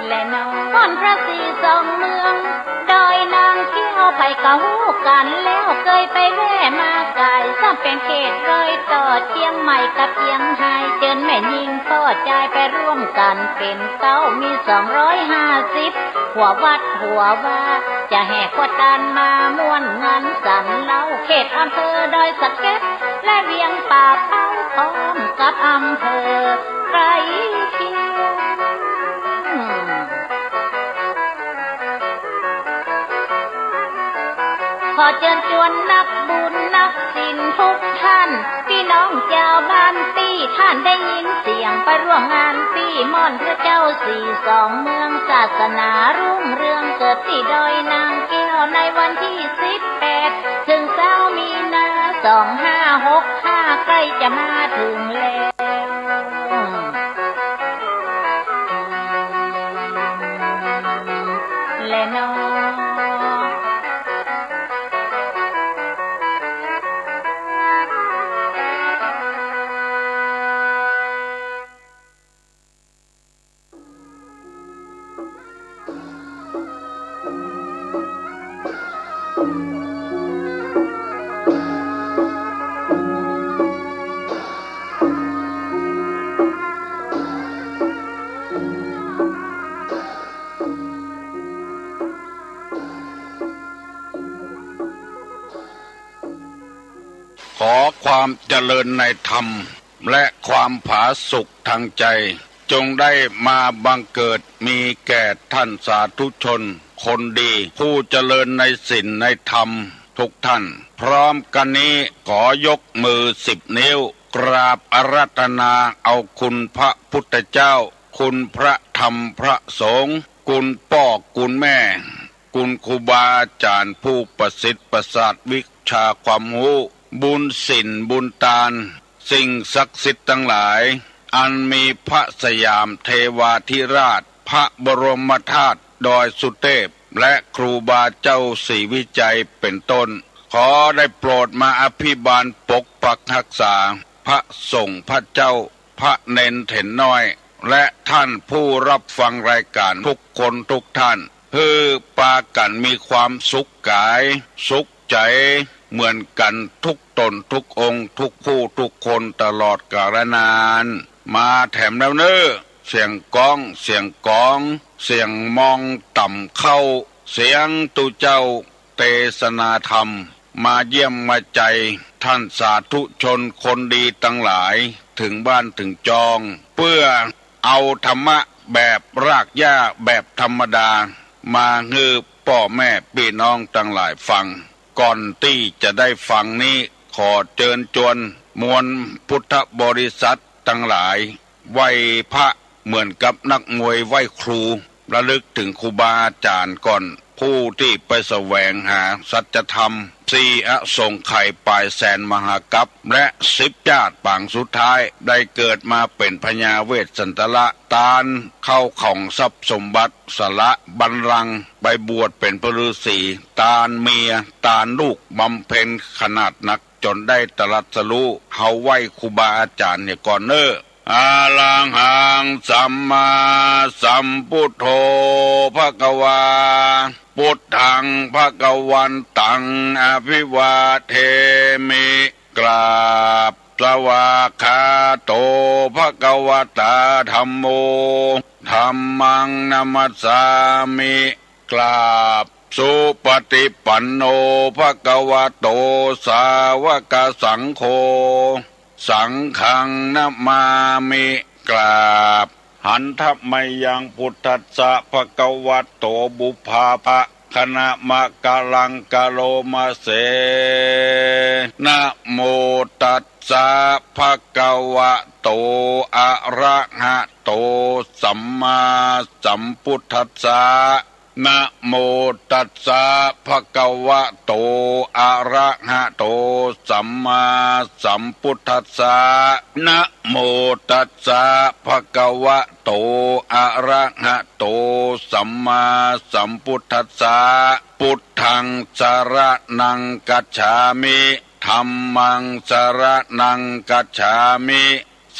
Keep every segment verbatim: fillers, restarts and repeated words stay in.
แลนอ ม่อนพระศรีสองเมือง ดอยนางแก้ว ใผก็ฮู้กั๋นแล้ว เกยไปแว่มาก๋าย ซ้ำเป๋นเขตรอยต่อ เจียงใหม่กับเจียงฮาย เจิญแม่ญิงป้อจายไปร่วมกั๋นเป๋นเก๊า มีสองร้อยห้าสิบ หัววัดหัววา จะแห่ขั่วตานมาม่วนงานสันเล้า เขตอำเภอดอยสะเก็ด และเวียงป่าเป้า พร้อมกับอำเภอใกล้เคียง ขอเจิญจวนนักบุญนักศิลป์ทุกท่าน ปี้น้องจาวบ้านตี้ ท่านได้ยินเสียงไปร่วมงานตี้ ม่อนพระเจ้าศรีสองเมือง ศาสนารุ่งเรือง เกิดตี้ดอยนางแก้ว ในวันตี้สิบแปด เถิงซาวมีนา สองห้าหกห้า ใก้จะมาเถิงแล้ว แลนอ ขอความเจริญในธรรม และความผาสุกทางใจ จงได้มาบังเกิดมีแก่ท่านสาธุชนคนดี ผู้เจริญในศีลในธรรมทุกท่าน พร้อมกันนี้ขอยกมือสิบนิ้ว กราบอาราธนาเอาคุณพระพุทธเจ้า คุณพระธรรมพระสงฆ์ คุณป้อคุณแม่ คุณครูบาอาจ๋ารย์ผู้ประสิทธิ์ประสาทวิชาความฮู้ บุญศีลบุญตาน สิ่งศักดิ์สิทธิ์ตังหลาย อันมีพระสยามเทวาธิราช พระบรมธาตุดอยสุเทพ และครูบาเจ้าศรีวิชัยเป็นต้น ขอได้โปรดมาอภิบาลปกปักรักษา พระสงฆ์พระเจ้า พระเณรเถรน้อย และท่านผู้รับฟังรายการทุกคนทุกท่าน หื้อปากั๋นมีความสุขก๋าย สุขใจ๋ เหมือนกั๋นทุกต๋นทุกองค์ ทุกผู้ทุกคนตลอดกาลนาน มาแถมแล้วเน่อ เสียงก้อง เสียงก๋อง เสียงมองต่ำเข้า เสียงตุ๊เจ้า เตสนาธรรม มาเยี่ยมมาใจท่านสาธุชนคนดีตังหลาย เถิงบ้านเถิงจอง เปื้อเอาธรรมะแบบรากหญ้าแบบธรรมดา มาหื้อป้อแม่ปี้น้องตังหลายฟัง ก่อนตี้จะได้ฟังนี้ ขอเจิญจวนมวลพุทธบริษัทตังหลาย ไหว้พระเหมือนกับนักมวยไหว้ครู ระลึกเถิงครูบาอาจ๋ารย์ก่อน ผู้ตี้ไปแสวงหาสัจธรรม สี่อสงไขยป๋ายแสนมหากัป และสิบจาติปางสุดท้าย ได้เกิดมาเป๋นพญาเวสสันดร ตานข้าวของทรัพย์สมบัติ สละบัลลังก์ ไปบวชเป๋นพระฤๅษี ตานเมีย ตานลูก บำเพ็ญขนาดนัก จ๋นได้ตรัสรู้ เฮาไหว้ครูบาอาจ๋ารย์เหียก่อนเน่อ อะระหังสัมมาสัมพุทโธภะคะวา พุทธังภะคะวันตัง อะภิวาเทมิ กราบ สวากขาโต ภะคะวะตา ธัมโม ธัมมัง นะมัสสามิ กราบ สุปฏิปันโน ภะคะวะโต สาวกสังโฆ สังฆัง นะมามิ กราบ หันทะมะยัง พุทธัสสะ ภะคะวะโต ปุพพาภะคะนะมะกะลัง กะโรมะเส นะโมตัสสะ ภะคะวะโต อะระหะโต สัมมาสัมพุทธัสสะ นะโมตัสสะ ภะคะวะโต อะระหะโต สัมมาสัมพุทธัสสะ นะโมตัสสะ ภะคะวะโต อะระหะโต สัมมาสัมพุทธัสสะ พุทธัง สะระณัง กัจฉามิ ธัมมัง สะระณัง กัจฉามิ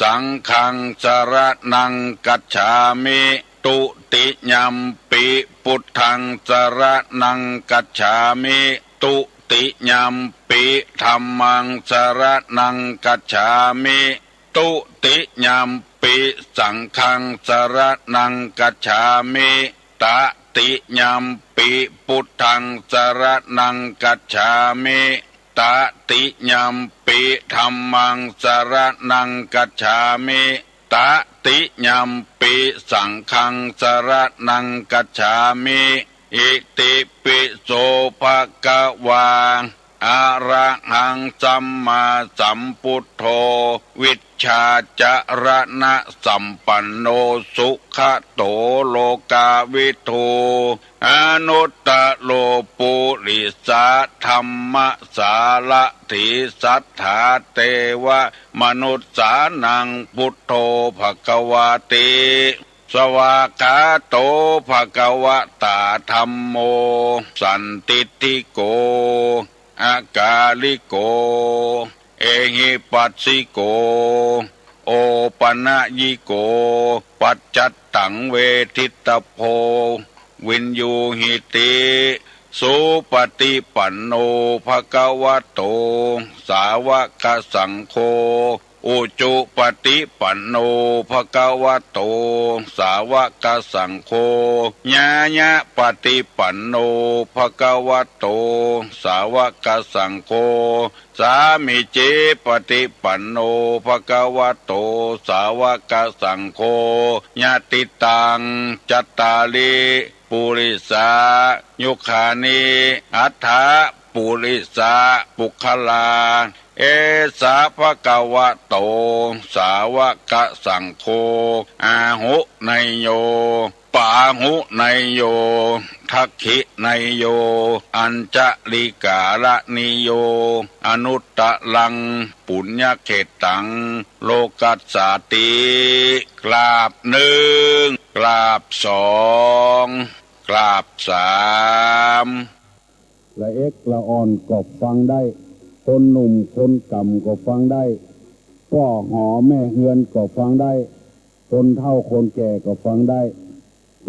สังฆัง สะระณัง กัจฉามิ ตุติยัมปิ พุทธัง สรณัง คัจฉามิ ตุติยัมปิ ธัมมัง สรณัง คัจฉามิ ตุติยัมปิ สังฆัง สรณัง คัจฉามิ ตติยัมปิ พุทธัง สรณัง คัจฉามิ ตติยัมปิ ธัมมัง สรณัง คัจฉามิ ตติยัมปิ สังฆัง สรณัง คัจฉามิ อิติปิโส ภะคะวา อะระหัง สัมมาสัมพุทโธ วิชชาจรณสัมปันโน สุขะโต โลกาวิทู อนุตตโร ปุริสะธัมมสารถี สัทธา เตวะ มนุสสานัง พุทโธ ภะคะวาติ สวากขาโต ภะคะวะตา ธัมโม สันทิฏฐิโก อะกาลิโก เอหิปัสสิโก โอปะนะยิโก ปัจจัตตัง เวทิตตะโพ วิญญูหิติ สุปะติปันโน ภะคะวะโต สาวะกะสังโฆ อุจุปะติปันโน ภะคะวะโต สาวะกะสังโฆ ญาญะปะติปันโน ภะคะวะโต สาวะกะสังโฆ สามีจิปะติปันโน ภะคะวะโต สาวะกะสังโฆ ยะติตัง จัตตาริ ปุริสายุคานิ อัฏฐะปุริสะปุคคลา เอสะ ภะคะวะโต สาวะกะสังโฆ อาหุเนยโย ปาหุเนยโย ทักขิเนยโย อัญชะลีกาละนิโย อนุตตะรัง ปุญญะเขตตัง โลกัสสาติ กราบนึ่ง กราบสอง กราบสาม ละเอกละอ่อนก็ฟังได้ คนหนุ่มคนก่ำก็ฟังได้ ป้อหอแม่เฮือนก็ฟังได้ คนเฒ่าคนแก่ก็ฟังได้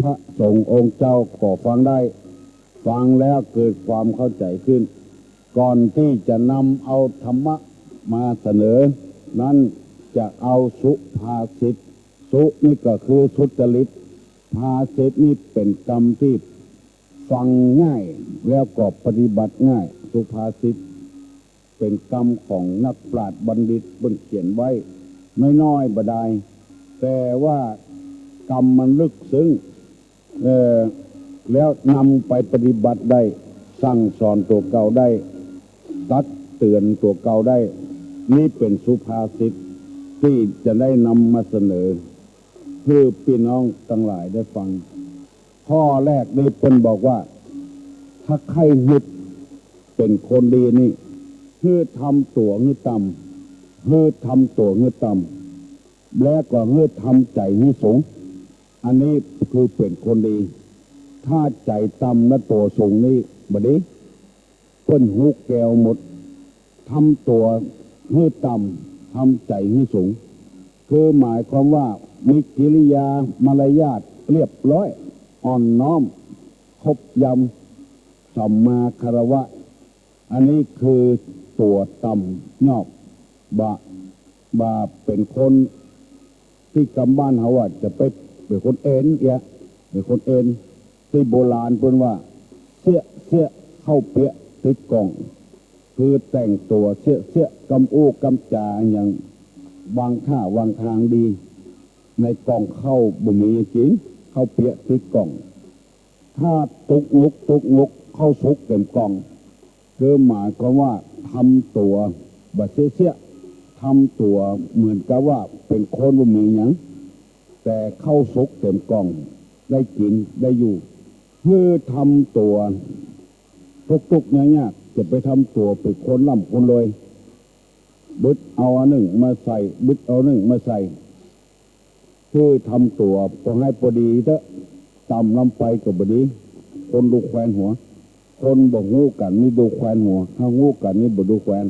พระสงฆ์องค์เจ้าก็ฟังได้ ฟังแล้วเกิดความเข้าใจขึ้น ก่อนตี้จะนำเอาธรรมะมาเสนอนั้น จะเอาสุภาษิต สุนี่ก็คือสุจริต ภาษิตนี่เป๋นกำตี้ฟังง่าย แล้วก็ปฏิบัติง่าย สุภาษิต เป๋นกำของนักปราชญ์บัณฑิตเปิ้นเขียนไว้ น้อยๆ บ่ดาย แต่ว่ากำมันลึกซึ้ง เอ่อ แล้วนำไปปฏิบัติได้ สั่งสอนตั๋วเก่าได้ ตักเตื๋อนตั๋วเก่าได้ นี่เป๋นสุภาษิตตี้จะได้นำมาเสนอ หื้อปี้น้องตังหลายได้ฟัง ข้อแรกนี่เปิ้นบอกว่า ถ้าใค่หื้อเป๋นคนดีนี่ หื้อทำตั๋วหื้อต่ำ หื้อทำตั๋วหื้อต่ำ และก็หื้อทำใจ๋หื้อสูง อันนี้คือเป๋นคนดี ถ้าใจ๋ต่ำและตั๋วสูงนี่บ่ดี เปิ้นฮู้แก้วหมด ทำตั๋วหื้อต่ำ ทำใจ๋หื้อสูง คือหมายความว่ามีกิริยามารยาทเรียบร้อย อ่อนน้อม ครบยำ สัมมาคารวะ อันนี้คือตั๋วต่ำยอบ บ่า บ่าเป๋นคน ตี้กำบ้านเฮาอะจะไปเป๋นคนเอ็นเอียะ เป๋นคนเอ็น ตี้โบราณเปิ้นว่า เสี้ยะเสี้ยะ เข้าเปี๊ยะติดก่อง คือแต่งตั๋วเสี้ยะเสี้ยะ กำอู้กำจ๋าหยังวางท่าวางตางดี ในก่องข้าวบ่มีหยังกิ๋น เข้าเปี๊ยะติดก่อง ถ้าตุ๊กงุกตุ๊กงุก ข้าวสุกเต๋มก่อง คือหมายความว่าทำตั๋วบ่าเสี้ยะเสี้ยะ ทำตั๋วเหมือนกับว่าเป๋นคนบ่มีหยัง แต่ข้าวสุกเต๋มก่อง ได้กิ๋นได้อยู่ หื้อทำตั๋วตุ๊กๆ ยากๆ จะไปทำตั๋วเป๋นคนร่ำคนรวย บึดเอาอันนึ่งมาใส่ บึดเอานึ่งมาใส่ หื้อทำตั๋วปอไหนปอดีเต๊อะ ต่ำล้ำไปก็บ่ดี คนดูแควนหัว คนบ่ฮู้กั๋นนี่ดูแควนหัว ถ้าฮู้กั๋นนี่บ่ดูแควน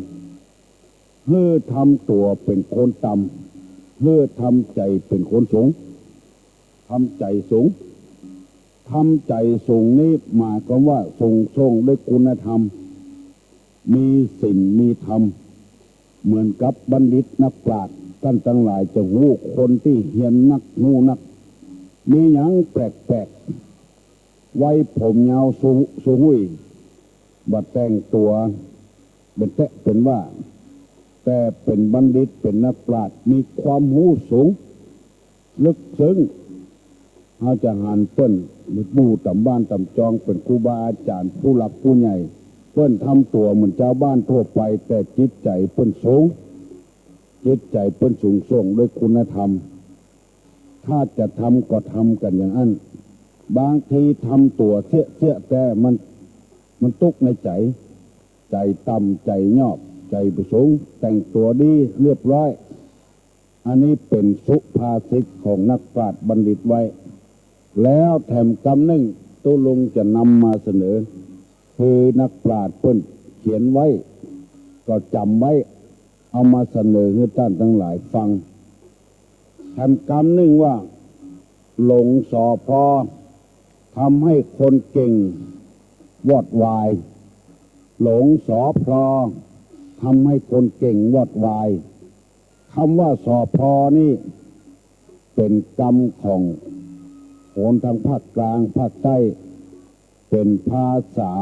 หื้อทำตั๋วเป๋นคนต่ำ หื้อทำใจ๋เป๋นคนสูง ทำใจ๋สูง ทำใจ๋สูงนี้หมายความว่าสูงส่งด้วยคุณธรรม มีศีลมีธรรม เหมือนกับบัณฑิตนักปราชญ์ ต้านตังหลายจะฮู้ คนตี้เฮียนนัก ฮู้นัก มีหยังแปลกๆ ไว้ผมยาวสุ สุหุ้ย บ่แต่งตั๋ว เป๋นแต๊เป๋นว่า แต่เป๋นบัณฑิต เป๋นนักปราชญ์ มีความฮู้สูง ลึกซึ้ง เฮาจะหันเปิ้น ปู่ต๋ามบ้านต๋ามจอง เป๋นครูบาอาจ๋ารย์ ผู้หลักผู้ใหญ่ เปิ้นทำตั๋วเหมือนจาวบ้านทั่วไป แต่จิตใจ๋เปิ้นสูง จิตใจ๋เปิ้นสูงส่งด้วยคุณธรรม ถ้าจะทำก็ทำกั๋นอย่างอั้น บางทีทำตั๋วเสี้ยๆ แต่มัน มันตุ๊กในใจ๋ ใจ๋ต่ำ ใจ๋ยอบ ใจ๋บ่สูง แต่งตั๋วดีเรียบร้อย อันนี้เป๋นสุภาษิตของนักปราชญ์บัณฑิตไว้ แล้วแถมกำนึ่ง ตุ๊ลุงจะนำมาเสนอ คือนักปราชญ์เปิ้นเขียนไว้ ก็จ๋ำไว้ เอามาเสนอหื้อต้านตังหลายฟัง แถมกำนึ่งว่า หลง สภ. ทำให้คนเก่งวอดวาย หลง สภ. ทำให้คนเก่งวอดวาย กำว่า สภ. นี่เป๋นกำของคนตางภาคกลาง ภาคใต้ เป๋นภาษา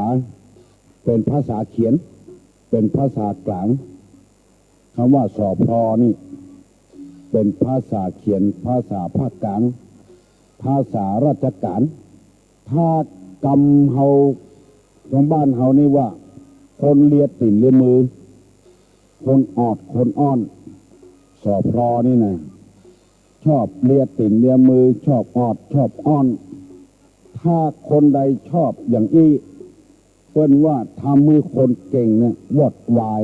เป๋นภาษาเขียน เป๋นภาษากลาง กำว่า สภ. นี่เป๋นภาษาเขียน ภาษาภาคกลาง ภาษาราชก๋าน ถ้ากำเฮา ตางบ้านเฮานี่ว่า คนเลียตี๋นเลียมือ คนออดคนอ้อน สภ. นี่นะ ชอบเลียตี๋นเลียมือ ชอบออดชอบอ้อน ถ้าคนใดชอบอย่างอี้ เปิ้นว่าทำหื้อคนเก่งนี่วอดวาย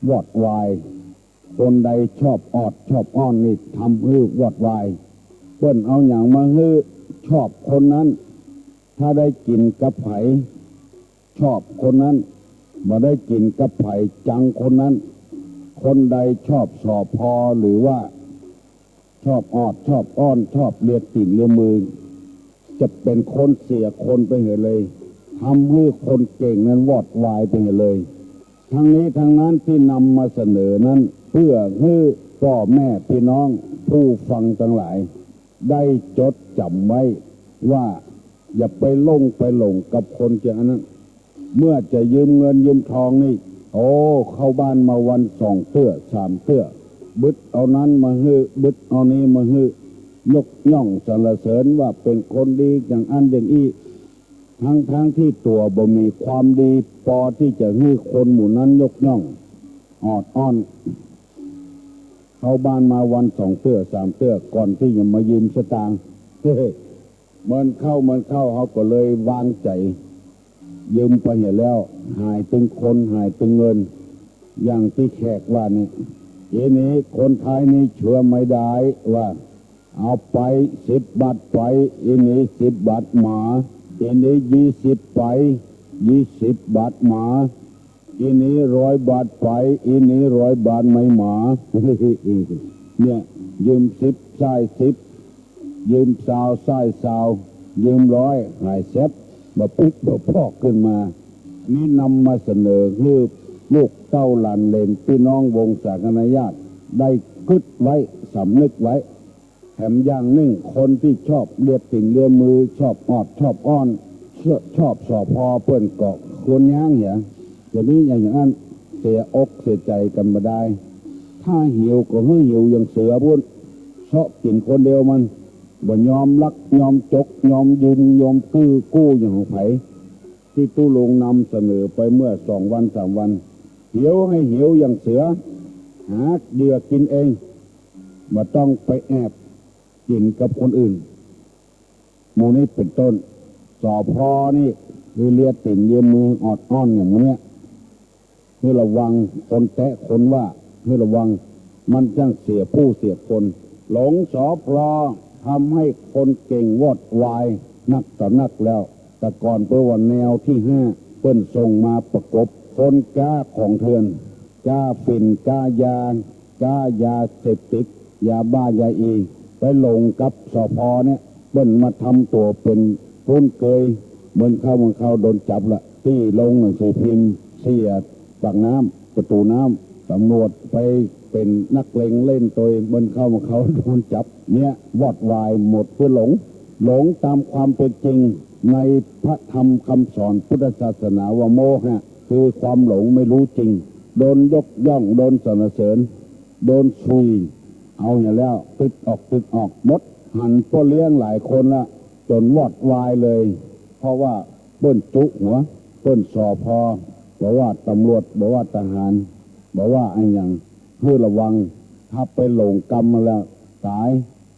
วอดวาย คนใดชอบออดชอบอ้อนนี่ทำหื้อวอดวาย เปิ้นเอาหยังมาหื้อ ชอบคนนั้น ถ้าได้กิ๋นกับใผ ชอบคนนั้น บ่ได้กิ๋นกับใผ จังคนนั้น คนใดชอบ สภ. หรือว่า ชอบออดชอบอ้อน ชอบเลียตี๋นเลียมือ จะเป๋นคนเสียคนไปเหียเลย ทำหื้อคนเก่งนั้นวอดวายไปเหียเลย ทั้งนี้ทั้งนั้นตี้นำมาเสนอนั้น เปื้อหื้อป้อแม่ปี้น้องผู้ฟังตังหลาย ได้จดจ๋ำไว้ว่า อย่าไปหลงไปหลงกับคนอย่างอันนั้น เมื่อจะยืมเงินยืมทองนี่ โอ้ เข้าบ้านมาวันสองเตื้อสามเตื้อ บึดเอานั้นมาหื้อ บึดเอานี้มาหื้อ ยกย่องสรรเสริญว่าเป๋นคนดีอย่างอั้นอย่างอี้ ทั้งๆ ตี้ตั๋วบ่มีความดีปอตี้จะหื้อคนหมู่นั้นยกย่อง ออดอ้อน เข้าบ้านมาวันสองเตื้อสามเตื้อ ก่อนตี้จะมายืมสตางค์ เมินเข้า เมินเข้า เฮาก็เลยวางใจ๋ ยืมไปเหียแล้ว หายตึงคน หายตึงเงิน อย่างตี้แขกว่านี่ อีนี้คนไทยนี่เจื้อไม่ได้ ว่า เอาไปสิบบาทไป อีนี้สิบบาทมา อีนี้ยี่สิบไป ยี่สิบบาทมา อีนี้ร้อยบาทไป อีนี้ร้อยบาทไม่มา เนี่ย ยืมสิบ ใส้สิบ ยืมซาว ใส้ซาว ยืมร้อย หายแซ็บ บ่ปิ๊กบ่ปอกขึ้นมา นี้นำมาเสนอหื้อลูกเต้าหลานเหลน ปี้น้องวงศาคณาญาติ ได้กึ๊ดไว้ สำนึกไว้ แถมอย่างนึ่ง คนตี้ชอบเลียตี๋นเลียมือ ชอบออดชอบอ้อน ชอบ ชอบ สภ. เปิ้นก็ควรยั้งเหีย จะมีอย่างอั้น เสียอกเสียใจ๋กั๋นบ่ได้ ถ้าหิวก็หื้อหิวอย่างเสือปู้น เซาะกิ๋นคนเดียวมัน บ่ยอมลัก ยอมจก ยอมยืม ยอมกู้ กู้อย่างของใผ ตี้ตุ๊ลุงนำเสนอไปเมื่อสองวันสามวัน หิวหื้อหิวอย่างเสือ หาเหยื่อกิ๋นเอง บ่ต้องไปแอบกิ๋นกับคนอื่น หมู่นี้เป๋นต้น สภ. นี่ หื้อเลียตี๋นเลียมือออดอ้อนอย่างหมู่เนี้ย หื้อระวังคนแต๊คนว่า หื้อระวัง มันจั้งเสียผู้เสียคน หลง สภ. ทำให้คนเก่งวอดวายนักต่อนักแล้ว แต่ก่อนเปิ้นว่าแนวตี้ห้า เปิ้นส่งมาประกบ คนก๊าของเถื่อน ก๊าฝิ่น ก๊ายา ก๊ายาเสพติด ยาบ้า ยาอี ไปหลงกับ สภ เนี่ย เปิ้นมาทำตั๋วเป๋นคุ้นเกย เมินเข้าเมินเข้าโดนจับละ ตี้โรงหนังสือพิมพ์เสียปากน้ำ ประตูน้ำ ตำรวจไปเป๋นนักเลงเล่นตวย เมินเข้าเมินเข้าโดนจับ เนี่ย วอดวายหมดเปื้อหลง หลงต๋ามความเป๋นจริงในพระธรรมคำสอนพุทธศาสนาว่าโมหะ คือความหลงไม่รู้จริง โดนยกย่อง โดนสรรเสริญ โดนสุย เอาเหียแล้ว ตึกออกตึกออกหมด หันป้อเลี้ยงหลายคนละ จ๋นวอดวายเลย เพราะว่าเปิ้นจุหัว เปิ้น สภ บ่ว่าตำรวจ บ่ว่าทหาร บ่ว่าอะหยัง หื้อระวัง ถ้าไปหลงกำมาแล้วต๋าย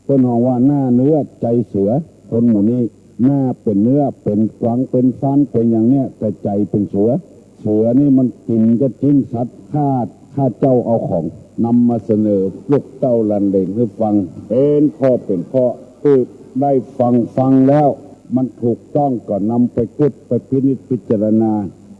เปิ้นฮ้องว่าหน้าเนื้อใจ๋เสือ คนหมู่นี้ หน้าเป๋นเนื้อ เป๋นกวาง เป๋นฟาน เป๋นหยังเนี่ย แต่ใจ๋เป๋นเสือ เสือนี่มันกิ๋นก้าจิ๊นสัตว์ ข้า ข้าเจ้าเอาของนำมาเสนอลูกเต้าหลานเหลนหื้อฟัง เป๋นข้อเป๋นข้อ คือได้ฟัง ฟังแล้วมันถูกต้องก็นำไปกึ๊ดไปพินิจพิจารณา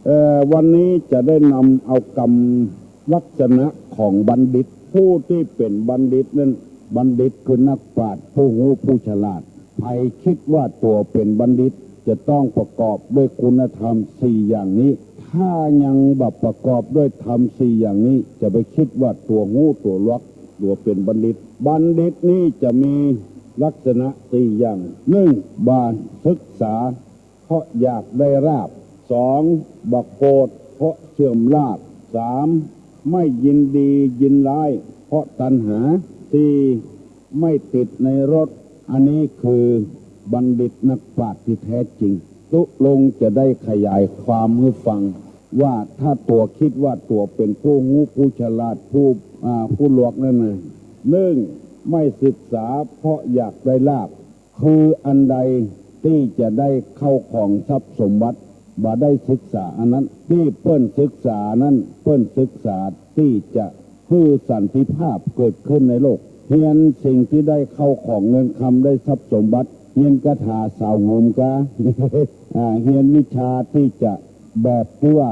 เอ่อ วันนี้จะได้นำเอากำลักษณะของบัณฑิต ผู้ตี้เป๋นบัณฑิตนั้น บัณฑิตคือนักปราชญ์ ผู้ฮู้ผู้ฉลาด ใผคิดว่าตั๋วเป๋นบัณฑิต จะต้องประกอบด้วยคุณธรรมสี่อย่างนี้ ถ้ายังบ่ประกอบด้วยธรรมสี่อย่างนี้ จะไปคิดว่าตั๋วฮู้ตั๋วลัก ตั๋วเป๋นบัณฑิต บัณฑิตนี่จะมีลักษณะสี่อย่าง หนึ่ง บ่ศึกษา เพราะอยากได้ลาภ สอง บ่โกรธ เพราะเสื่อมลาภ สาม ไม่ยินดียินร้าย เพราะตัณหา สี่ ไม่ติดในรส อันนี้คือบัณฑิตนักปราชญ์ที่แท้จริง ตุ๊ลงจะได้ขยายความหื้อฟัง ว่าถ้าตั๋วคิดว่าตั๋วเป๋นผู้ฮู้ผู้ฉลาด ผู้ อ่า ผู้ลักนั้นนะ หนึ่ง ไม่ศึกษาเพราะอยากได้ลาภ คืออันใดตี้จะได้เข้าของทรัพย์สมบัติ บ่ได้ศึกษาอันนั้น ตี้เปิ้นศึกษานั้น เปิ้นศึกษาตี้จะหื้อสันติภาพเกิดขึ้นในโลก เฮียนสิ่งตี้ได้เข้าของเงินคำ ได้ทรัพย์สมบัติ เฮียนคาถาสาวโหมกา อ่า เฮียนวิชาตี้จะแบบตี้ว่า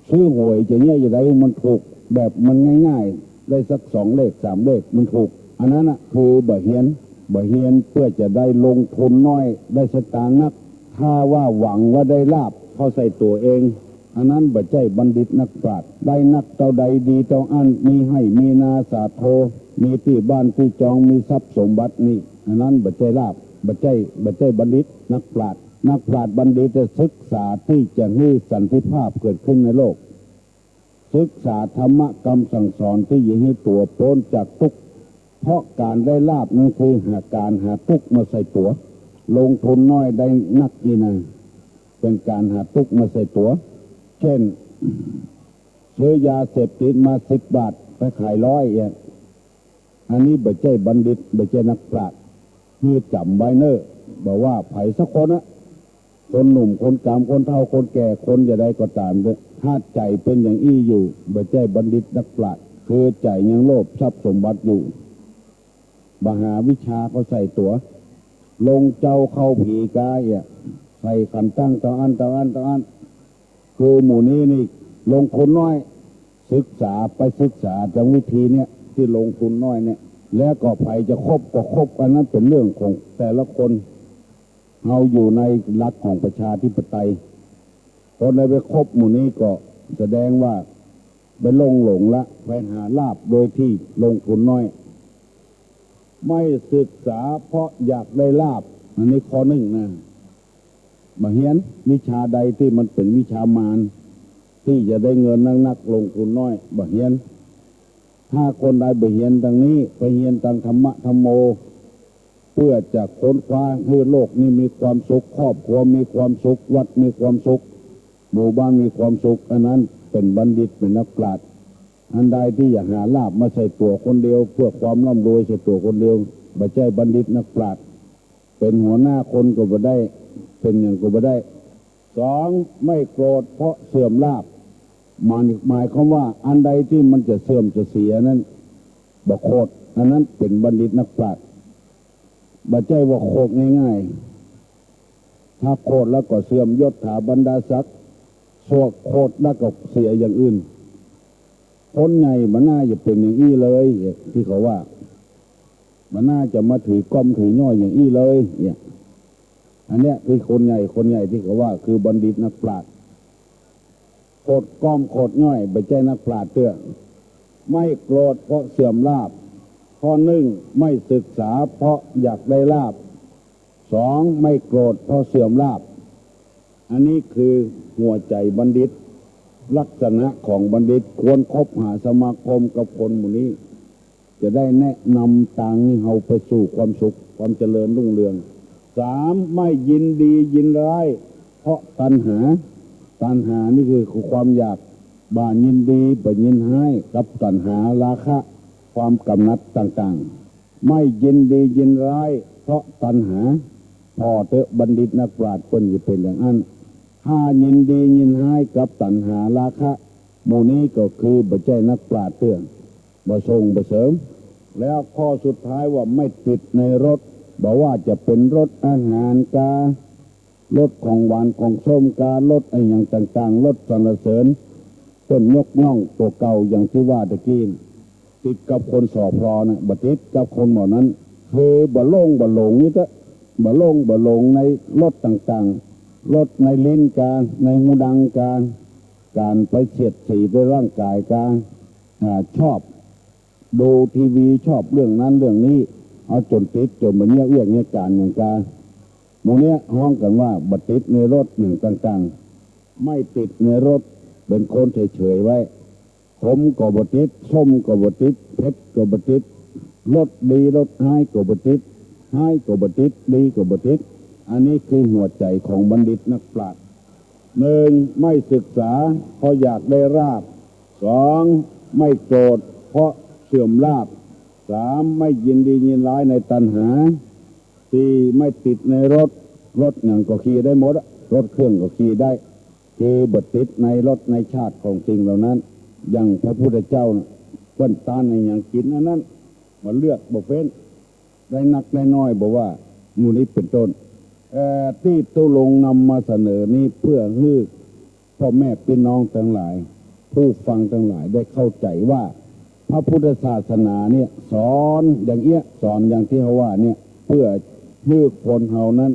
ซื้อหวยจะเยียะจะใดมันถูก แบบมันง่ายๆ ได้สักสองเลขสามเลขมันถูก อันนั้นน่ะคือบ่เฮียน บ่เฮียนเปื้อจะได้ลงทุนน้อย ได้สตางค์นัก ถ้าว่าหวังว่าได้ลาภเข้าใส่ตั๋วเอง อันนั้นบ่ใจ้บัณฑิตนักปราชญ์ ได้นักเต้าใดดีเต้าอั้น มีไฮ่มีนาสาโท มีตี้บ้านตี้จอง มีทรัพย์สมบัตินี่ อันนั้นบ่ใจ้ลาภ บ่ใจ้ บ่ใจ้บัณฑิตนักปราชญ์ นักปราชญ์บัณฑิตจะศึกษาตี้จะหื้อสันติภาพเกิดขึ้นในโลก ศึกษาธรรมะกำสั่งสอนตี้จะหื้อตั๋วป๊นจากตุ๊กข์ เพราะก๋านได้ลาภนั้นคือหา ก๋านหาตุ๊กข์มาใส่ตั๋ว ลงทุนน้อยได้นักนี่นา เป๋นก๋านหาตุ๊กข์มาใส่ตั๋ว เจ้น ซื้อยาเสพติดมาสิบบาท ไปขายร้อยเนี่ย อันนี้บ่ใจ้บัณฑิต บ่ใจ้นักปราชญ์ หื้อจ๋ำไว้เน่อ บ่ว่าใผสักคนนะ คนหนุ่ม คนก๋ำ คนเฒ่า คนแก่ คนจะใดก็ต๋ามเต๊อะ ถ้าใจ๋เป๋นอย่างอี้อยู่ บ่ใจ้บัณฑิตนักปราชญ์ คือใจ๋ยังโลภทรัพย์สมบัติอยู่ บ่หาวิชาเข้าใส่ตั๋ว ลงเจ้าเข้าผีกาเอี้ย ใส่ขันตั้งเต้าอั้น เต้าอั้น เต้าอั้น คือหมู่นี้นี่ลงทุนน้อย ศึกษา ไปศึกษาจากวิธีเนี่ย ตี้ลงทุนน้อยเนี่ย แล้วก็ใผจะคบก็คบ อันนั้นเป๋นเรื่องของแต่ละคน เฮาอยู่ในหลักของประชาธิปไตย คนใดไปคบหมู่นี้ก็แสดงว่าไปลงหลงละ ไปหาลาภโดยตี้ลงทุนน้อย ไม่ศึกษาเพราะอยากได้ลาภ อันนี้ข้อหนึ่งนะ บ่เฮียน วิชาใดตี้มันเป๋นวิชามาร ตี้จะได้เงินนักๆ ลงทุนน้อย บ่เฮียน ถ้าคนใดบ่เฮียนตางนี้ ไปเฮียนตางธรรมะธัมโม เปื้อจะค้นคว้าหื้อโลกนี้มีความสุข ครอบครัวมีความสุข วัดมีความสุข หมู่บ้านมีความสุข อันนั้นเป๋นบัณฑิต เป๋นนักปราชญ์ อันใดตี้อยากหาลาภมาใส่ตั๋วคนเดียว เปื้อความร่ำรวยใส่ตั๋วคนเดียว บ่ใจ้บัณฑิตนักปราชญ์ เป๋นหัวหน้าคนก็บ่ได้ เป๋นหยังก็บ่ได้ สอง ไม่โกรธเพราะเสื่อมลาภ หมาย หมายความว่าอันใดตี้มันจะเสื่อมจะเสียนั้น บ่โกรธ อันนั้นเป๋นบัณฑิตนักปราชญ์ บ่ใจ้ว่าโกรธง่ายๆ ถ้าโกรธแล้วก็เสื่อมยศถาบรรดาศักดิ์ ส่วนโกรธแล้วก็เสียอย่างอื่น คนใหญ่บ่น่าจะเป๋นอย่างอี้เลย ตี้เขาว่า บ่น่าจะมาถือก้อมถือย้อยอย่างอี้เลย เนี่ย อันเนี้ยคือคนใหญ่ คนใหญ่ตี้เขาว่าคือบัณฑิตนักปราชญ์ โขดก้อมโขดย้อยบ่ใจ้นักปราชญ์เตื้อ ไม่โกรธเพราะเสื่อมลาภ ข้อหนึ่ง ไม่ศึกษาเพราะอยากได้ลาภ สอง ไม่โกรธเพราะเสื่อมลาภ อันนี้คือหัวใจ๋บัณฑิต ลักษณะของบัณฑิตควรคบหาสมาคมกับคนหมู่นี้ จะได้แนะนำตางหื้อเฮาไปสู่ความสุข ความเจริญรุ่งเรือง สาม ไม่ยินดียินร้ายเพราะตัณหา ตัณหานี่คือความอยาก บ่ยินดีบ่ยินฮ้ายกับตัณหาราคะ ความกำหนัดต่างๆ ไม่ยินดียินร้ายเพราะตัณหา ผ่อเต๊อะบัณฑิตนักปราชญ์เปิ้นจะเป๋นอย่างอั้น ถ้ายินดียินฮ้ายกับตัณหาราคะ หมู่นี้ก็คือบ่ใจ้นักปราชญ์เตื้อ บ่ส่งบ่เสริม แล้วข้อสุดท้ายว่าไม่ติดในรส บ่ว่าจะเป๋นรสอาหารกา รสของหวานของส้มกา รสอะหยังต่างๆ รสสรรเสริญ เปิ้นยกย่องตั๋วเก่าอย่างตี้ว่าตะกี้ ติดกับคนสอพลอน่ะ บ่ติดกับคนหมู่นั้น คือบ่หลงบ่หลงนี่เต๊อะ บ่หลงบ่หลงในรสต่างๆ รสในลิ้นกา ในหูดังกา ก๋านไปเสียดสีด้วยร่างก๋ายกา อ่า ชอบดูทีวี ชอบเรื่องนั้นเรื่องนี้ เอาจ๋นติดจ๋นบ่เยียะเวียกเยียะก๋านอย่างกา หมู่เนี้ยฮ้องกั๋นว่าบ่ติดในรสอย่างต่างๆ ไม่ติดในรส เป๋นคนเฉยๆ ไว้ ขมก็บ่ติด ส้มก็บ่ติด เผ็ดก็บ่ติด รสดีรสฮ้ายก็บ่ติด ฮ้ายก็บ่ติด ดีก็บ่ติด อันนี้คือหัวใจ๋ของบัณฑิตนักปราชญ์ หนึ่ง ไม่ศึกษาเพราะอยากได้ลาภ สอง ไม่โกรธเพราะเสื่อมลาภ สาม ไม่ยินดียินร้ายในตัณหา สี่ ไม่ติดในรส รสหยังก็ขี่ได้หมดอะ รสเครื่องก็ขี่ได้ คือบ่ติดในรสในชาติของสิ่งเหล่านั้น อย่างพระพุทธเจ้าน่ะ เปิ้นต้านอะหยังกิ๋นอันนั้น บ่เลือกบ่เฟ้น ได้นักได้น้อยบ่ว่า หมู่นี้เป๋นต้น เอ่อ ตี้ตุ๊รงค์นำมาเสนอนี้เพื่อหื้อ พ่อแม่ปี้น้องตังหลาย ผู้ฟังตังหลายได้เข้าใจ๋ว่า พระพุทธศาสนาเนี่ยสอนอย่างเอี้ย สอนอย่างตี้เฮาว่าเนี่ย เพื่อหื้อคนเฮานั้น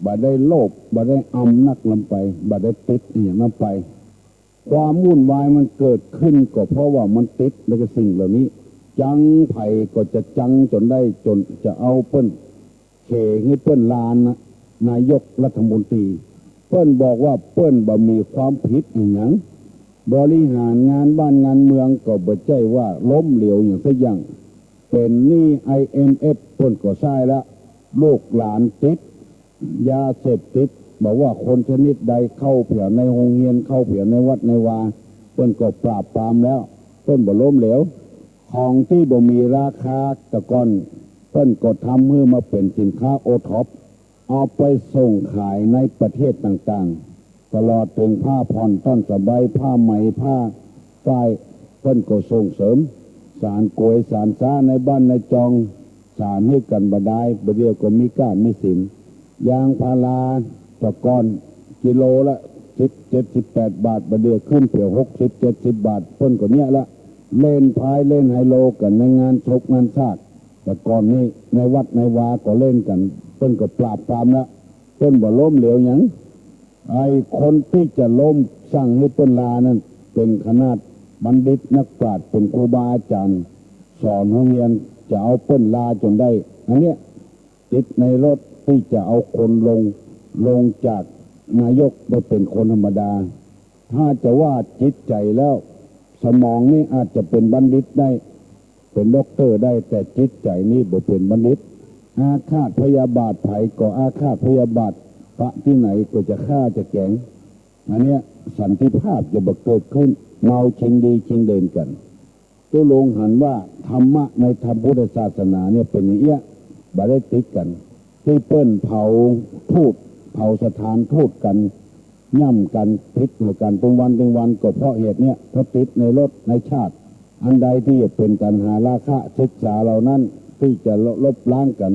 บ่ได้โลภ บ่ได้อำนักนำไป บ่ได้ติดอะหยังนำไป ความวุ่นวายมันเกิดขึ้นก็เพราะว่ามันติดในสิ่งเหล่านี้ จังใผก็จะจังจ๋นได้ จ๋นจะเอาเปิ้น เขหื้อเปิ้นลานะ นายกรัฐมนตรี เปิ้นบอกว่าเปิ้นบ่มีความผิดอะหยัง บริหารงานบ้านงานเมืองก็บ่ใจ้ว่าล้มเหลวอย่างสักอย่าง เป๋นหนี้ ไอเอ็มเอฟ เปิ้นก็ใช้ละ ลูกหลานติดยาเสพติด บ่ว่าคนชนิดใด เข้าเผียในโฮงเฮียน เข้าเผียในวัดในวา เปิ้นก็ปราบปรามแล้ว เปิ้นบ่ล้มเหลว ของตี้บ่มีราคาแต่ก่อน เปิ้นก็ทำหื้อมาเป๋นสินค้าโอท็อป เอาไปส่งขายในประเทศต่างๆ ตลอดเถิงผ้าผ่อนต้อนสบาย ผ้าไหม ผ้าฝ้าย เปิ้นก็ส่งเสริม สานก๋วยสานซ้าในบ้านในจอง สานหื้อกั๋นบ่ดาย บ่าเดี่ยวก็มีก้ามีสิน ยางพาราแต่ก่อนกิโลละสิบเจ็ดสิบแปดบาท บ่าเดี่ยวขึ้นเปียหกสิบเจ็ดสิบบาท เปิ้นก็เยียะละ เล่นพายเล่นไฮโลกั๋นในงานศพงานซาก แต่ก่อนนี้ในวัดในวาก็เล่นกั๋น เปิ้นก็ปราบปรามละ เปิ้นบ่ล้มเหลวหยัง ไอ้คนตี้จะล้มสั่งหื้อเปิ้นลานั้น เป๋นขนาดบัณฑิตนักปราชญ์ เป๋นครูบาอาจ๋ารย์ สอนโฮงเฮียน จะเอาเปิ้นลาจ๋นได้ อันเนี้ย ติดในรสตี้จะเอาคนลง ลงจากนายกไปเป๋นคนธรรมดา ถ้าจะว่าจิตใจ๋แล้ว สมองนี่อาจจะเป๋นบัณฑิตได้ เป๋นด็อกเตอร์ได้ แต่จิตใจ๋นี่บ่เป๋นบัณฑิต อาฆาตพยาบาทใผก็อาฆาตพยาบาท ปะตี้ไหนก็จะฆ่าจะแก๋ง อันเนี้ยสันติภาพจะบ่เกิดขึ้น เมาชิงดีชิงเด่นกั๋น ตุ๊รงค์หันว่าธรรมะในธรรมพุทธศาสนาเนี่ยเป๋นอย่างเอี้ย บ่ได้ติดกั๋น ตี้เปิ้นเผาทูต เผาสถานทูตกั๋น ย่ำกั๋น ผิดหื้อกั๋นเถิงวันเถิงวัน ก็เพราะเหตุเนี้ย เพราะติดในรสในชาติ อันใดตี้จะเป๋นกั๋นหาราคะ ศึกษาเหล่านั้นตี้จะลบล้างกั๋น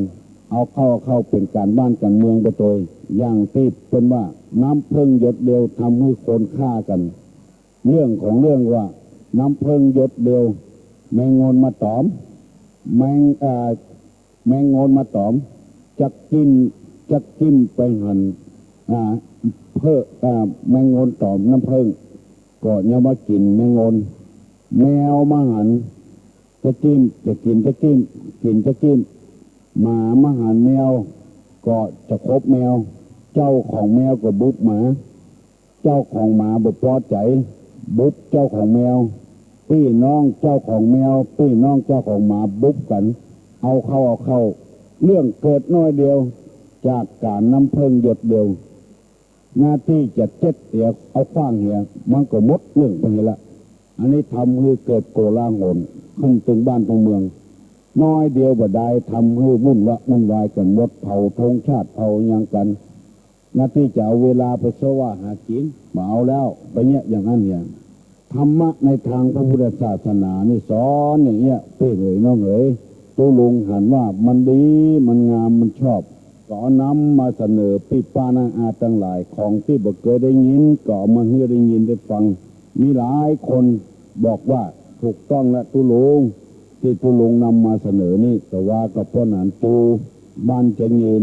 เอาเข้า เอาเข้าเป๋นก๋านบ้านก๋านเมืองไปโตย อย่างตี้เปิ้นว่าน้ำเผิ้งหยดเดียวทำหื้อคนฆ่ากั๋น เรื่องของเรื่องว่าน้ำเผิ้งหยดเดียว แมงงอนมาต๋อม แมง อ่า แมงงนมาต๋อม จะกิน จะกินไปหัน อ่า เพิ่ง อ่า แมงงนต๋อมน้ำเพิ่ง ก็ยังว่ากิ๋นแมงงน แมวมาหัน จะกิ๋น จะกิ๋นจะกิ๋น กิ๋นจะกิ๋น หมามาหันแมว ก็จะขบแมว เจ้าของแมวก็บุบหมา เจ้าของหมาบ่ปอใจ๋ บุบเจ้าของแมว ปี้น้องเจ้าของแมว ปี้น้องเจ้าของหมาบุบกั๋น เอาเข้าเอาเข้า เรื่องเกิดน้อยเดียว จากก๋านน้ำเพิ่งหยดเดียว นาตี้จะเจ็ดเตียเอาขว้างเหีย มันก็หมดเรื่องไปเหียละ อันนี้ทำหื้อเกิดโกลาหลขึ้นตึงบ้านตึงเมือง น้อยเดียวบ่ดาย ทำหื้อวุ่นวะวุ่นวายกั๋นหมด เผาธงชาติ เผาหยังกั๋น นาตี้จะเอาเวลาไปเสวะหากิ๋น บ่เอาแล้ว ไปเยียะอย่างนั้นเหีย ธรรมะในตางพระพุทธศาสนานี่สอนอย่างเงี้ย ปี้เหยน้องเหย ตุ๊ลุงหันว่ามันดี มันงาม มันชอบ ก็เอานำมาเสนอปี้ป้าน้าอาตังหลาย ของตี้บ่เกยได้ยิน ก็เอามาหื้อได้ยินได้ฟัง มีหลายคนบอกว่าถูกต้องละตุ๊ลุง ตี้ตุ๊ลุงนำมาเสนอนี่ แต่ว่าก็ป้อหนานจูบ้านเจ๊งยืน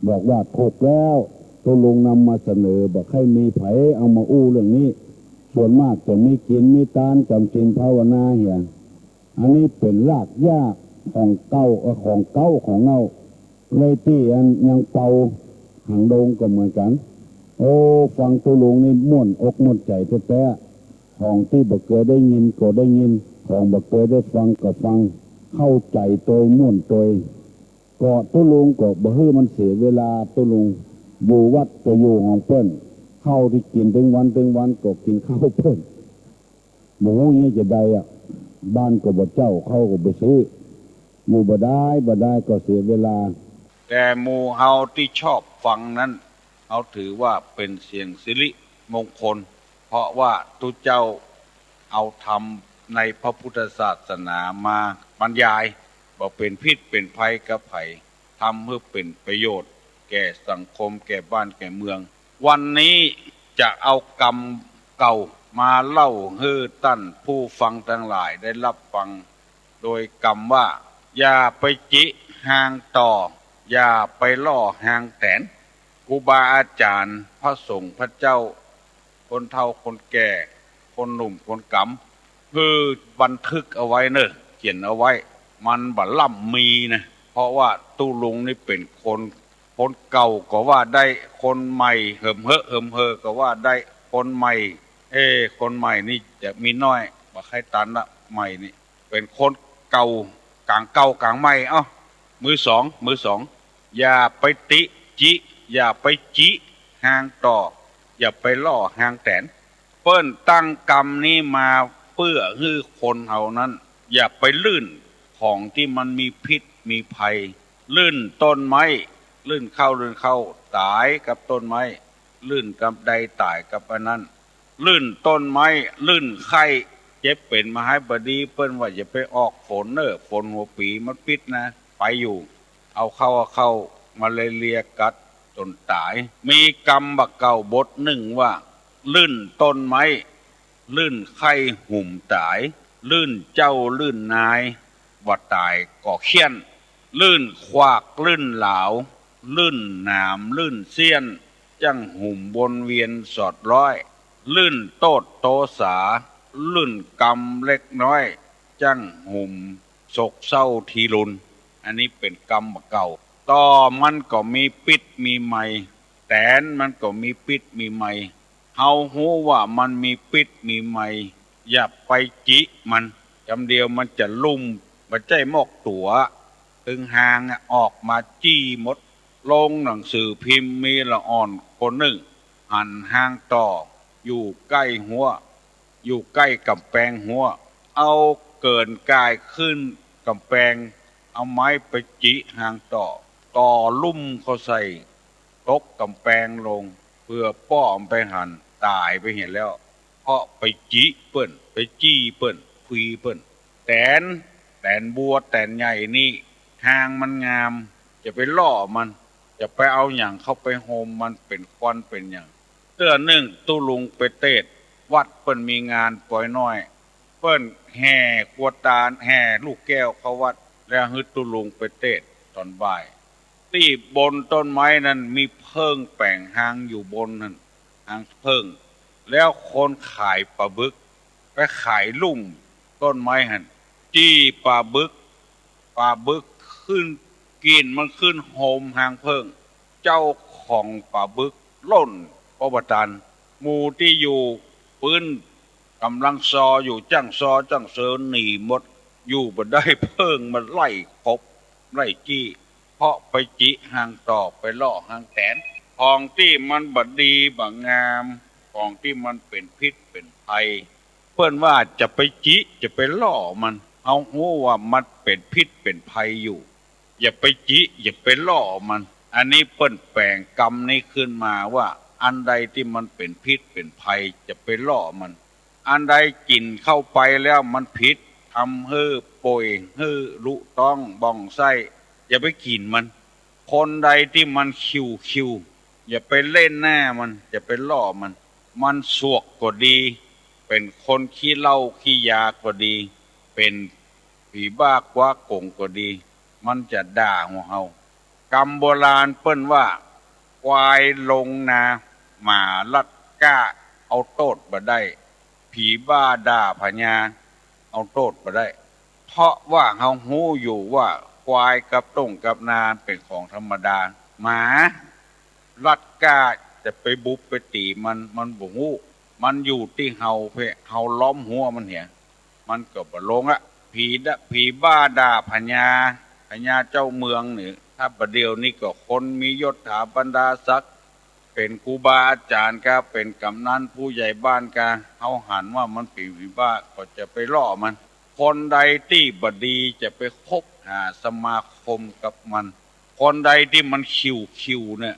บอกว่าถูกแล้ว ตุ๊ลุงนำมาเสนอ บ่ใค่มีใผเอามาอู้เรื่องนี้ ส่วนมากจะมีกิ๋นมีตาน จ๋ำศีลภาวนาเหีย อันนี้เป๋นรากหญ้าของเก่า เอ่อ ของเก่าของเง่า เลยตี้อันยังเป่าหางดงก็เหมือนกั๋น โอ้ ฟังตุ๊ลุงนี่ม่วนอกม่วนใจ๋แต๊ๆ ของตี้บ่เกยได้ยินก็ได้ยิน ของบ่เกยได้ฟังก็ฟัง เข้าใจ๋โตยม่วนโตย ก็ตุ๊ลุงก็บ่หื้อมันเสียเวลา ตุ๊ลุงอยู่วัดก็อยู่ของเปิ้น ข้าวตี้กิ๋นตึงวันตึงวันก็กิ๋นข้าวเปิ้น บ่ฮู้เยียะจะใดอะ บ้านก็บ่เจ้า ข้าวก็บ่ซื้อ อยู่บ่ดายบ่ดายก็เสียเวลา แต่หมู่เฮาตี้ชอบฟังนั้น เฮาถือว่าเป๋นเสียงสิริมงคล เพราะว่าตุ๊เจ้าเอาธรรมในพระพุทธศาสนามาบรรยาย บ่เป๋นพิษเป๋นภัยกับใผ ทำหื้อเป๋นประโยชน์แก่สังคม แก่บ้านแก่เมือง วันนี้จะเอากำเก่ามาเล่าหื้อต้านผู้ฟังตังหลายได้ฮับฟัง โดยกำว่า อย่าไปจิฮางต่อ อย่าไปล่อฮางแต๋น ครูบาอาจ๋ารย์ พระสงฆ์พระเจ้า คนเฒ่าคนแก่ คนหนุ่มคนกำ หื้อบันทึกเอาไว้เน่อ เขียนเอาไว้ มันบ่ล่ำมีนะ เพราะว่าตุ๊ลุงนี่เป๋นคน คนเก่าก็ว่าได้ คนใหม่เหิมเหิมเหิมเหิมก็ว่าได้ คนใหม่ เอ๊ะ คนใหม่นี่จะมีน้อย บ่ใค่ตันละ ใหม่นี่ เป๋นคนเก่า ก๋างเก่าก๋างใหม่ เอ้า มือสอง มือสอง อย่าไปติจิ อย่าไปจิฮางต่อ อย่าไปล่อฮางแต๋น เปิ้นตั้งกำนี้มาเปื้อหื้อคนเฮานั้น อย่าไปลื่นของตี้มันมีพิษมีภัย ลื่นต้นไม้ ลื่นเข้า ลื่นเข้า ต๋ายกับต้นไม้ ลื่นกำใดต๋ายกับอันนั้น ลื่นต้นไม้ ลื่นไข้ เจ็บเป๋นมาหายบ่ดี เปิ้นว่าอย่าไปออกฝนเน่อ ฝนหัวปี๋มันปิดนะ ไปอยู่ เอาเข้า เอาเข้ามาลาเรียกัดจ๋นต๋าย มีกำบ่าเก่าบทนึ่งว่า ลื่นต้นไม้ ลื่นไข้หุมต๋าย ลื่นเจ้าลื่นนาย บ่ต๋ายก็เฆี่ยน ลื่นขวากลื่นหลาว ลื่นหนามลื่นเสี้ยน จั้งหุมวนเวียนสอดร้อย ลื่นโต้ษโตษา ลื่นกำเล็กน้อย จั้งหุมโศกเศร้าทีรุน อันนี้เป๋นกำบ่าเก่า ต่อมันก็มีปิ๊ดมีไม แต๋นมันก็มีปิ๊ดมีไม เฮาฮู้ว่ามันมีปิ๊ดมีไม อย่าไปจิมัน กำเดียวมันจะลุ่ม บ่ใจ้มอกตั๋ว ตึงฮางอะ ออกมาจี้หมด ลงหนังสือพิมพ์ มีละอ่อนคนนึ่ง หันฮางต่อ อยู่ใก้ฮั้ว อยู่ใก้ก๋ำแปงฮั้ว เอาเกิ่นก่ายขึ้นก๋ำแปง เอาไม้ไปจิฮางต่อ ต่อลุ่มเข้าใส่ ตกก๋ำแปงลง เปื้อป้อมันไปหัน ต๋ายไปเหียแล้ว เพราะไปจิเปิ้น ไปจี้เปิ้น คุยเปิ้น แต๋น แต๋นบัว แต๋นใหญ่นี่ ฮางมันงาม จะไปล่อมัน จะไปเอาหยังเข้าไปโฮมมัน เป๋นควันเป๋นหยัง เตื้อนึ่งตุ๊ลุงไปเตศน์ วัดเปิ้นมีงานปอยน้อย เปิ้นแห่ครัวตาล แห่ลูกแก้วเข้าวัด แล้วหื้อตุ๊ลุงไปเตสน์ต๋อนบ่าย ตี้บนต้นไม้นั้นมีเผิ้งแป๋งฮางอยู่บนหั้น ฮางเผิ้ง แล้วคนขายป๋าบึกไปขายลุ่มต้นไม้หั้น จี้ป๋าบึก ป๋าบึกขึ้น กิ่นมันขึ้นโฮมฮางเผิ้ง เจ้าของป๋าบึกล่นป๊อปะตาน หมู่ตี้อยู่ปื๊นก่ำลังซออยู่ จ้างซอจ้างเสินหนีหมด อยู่บ่ได้ เผิ้งมันไล่ขบไล่จี้ เพราะไปจิฮางต่อ ไปล่อฮางแต๋น ของตี้มันบ่ดีบ่งาม ของตี้มันเป๋นพิษเป๋นภัย เปิ้นว่าจะไปจิจะไปล่อมัน เฮาฮู้ว่ามันเป๋นพิษเป๋นภัยอยู่ อย่าไปจิอย่าไปล่อมัน อันนี้เปิ้นแป๋งกำนี้ขึ้นมาว่า อันใดตี้มันเป๋นพิษเป๋นภัยจะไปล่อมัน อันใดกิ๋นเข้าไปแล้วมันผิด ทำหื้อป่วยหื้อลุต๊องบ่องไส้ อย่าไปกิ๋นมัน คนใดตี้มันคิวๆ อย่าไปเล่นหน้ามัน อย่าไปล่อมัน มันสวกก็ดี เป๋นคนขี้เหล้าขี้ยาก็ดี เป๋นผีบ้าคว้าโก๋งก็ดี มันจะด่าหัวเฮา กำโบราณเปิ้นว่า ควายลงนา หมาลัดก้า เอาโต้ษบ่ได้ ผีบ้าด่าผญา เอาโต้ษบ่ได้ เพราะว่าเฮาฮู้อยู่ว่าควายกับต้งกับนาเป๋นของธรรมดา หมาลัดก้าจะไปบุบไปตี๋มัน มันบ่ฮู้ มันอยู่ตี้เฮาเพ่ เฮาล้อมฮั้วมันเหีย มันก็บ่ลงละ ผีดะ ผีบ้าด่าผญา ผญาเจ้าเมืองนี่ ถ้าบ่าเดี่ยวนี้ก็คนมียศถาบรรดาศักดิ์ เป๋นครูบาอาจ๋ารย์กา เป๋นก๋ำนันผู้ใหญ่บ้านกา เฮาหันว่ามันเป๋นผีบ้าก็จะไปล่อมัน คนใดตี้บ่ดีจะไปคบหาสมาคมกับมัน คนใดตี้มันคิวๆ เนี่ย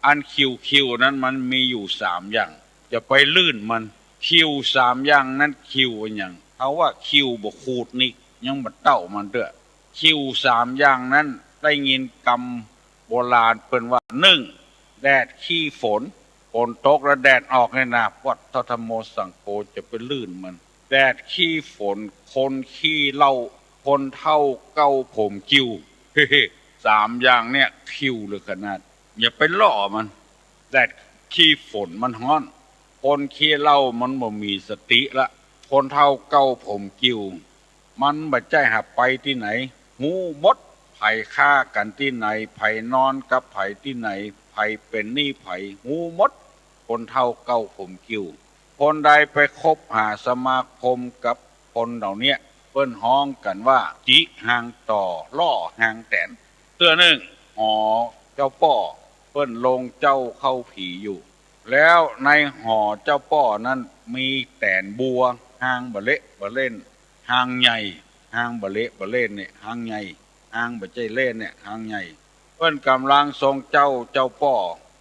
อันคิวๆ นั้นมันมีอยู่สามอย่าง อย่าไปลื่นมัน คิวสามอย่างนั้นคิวอะหยัง เฮาว่าคิวบ่ขูดนิก ยังบ่เต้ามันเตื้อ คิวสามอย่างนั้นได้ยินกำโบราณเปิ้นว่า นึ่ง แดดขี้ฝน ฝนตกแล้วแดดออกเนี่ยนะ พุทโธธัมโมสังโฆ จะไปลื่นมัน แดดขี้ฝน คนขี้เหล้า คนเฒ่าเก๊าผมกิ่ว สามอย่างเนี่ยคิวเหลือขนาด อย่าไปล่อมัน แดดขี้ฝนมันฮ้อน คนขี้เหล้ามันบ่มีสติละ คนเฒ่าเก๊าผมกิ่ว มันบ่ใจ้หาไปตี้ไหน ฮู้หมด ใผฆ่ากั๋นตี้ไหน ใผนอนกับใผตี้ไหน ใผเป๋นหนี้ใผ ฮู้หมด คนเฒ่าเก๊าผมกิ่ว คนใดไปคบหาสมาคมกับคนเหล่าเนี้ย เปิ้นฮ้องกั๋นว่า จิฮางต่อ ล่อฮางแต๋น เตื้อนึ่ง หอเจ้าป้อ เปิ้นลงเจ้าเข้าผีอยู่ แล้วในหอเจ้าป้อนั้นมีแต๋นบัว ฮางบ่เละบ่เล่น ฮางใหญ่ ฮางบ่เละบ่เล่นเนี่ย ฮางใหญ่ ฮางบ่ใจ้เล่นเนี่ย ฮางใหญ่ เปิ้นก๋ำลังทรงเจ้า เจ้าป้อ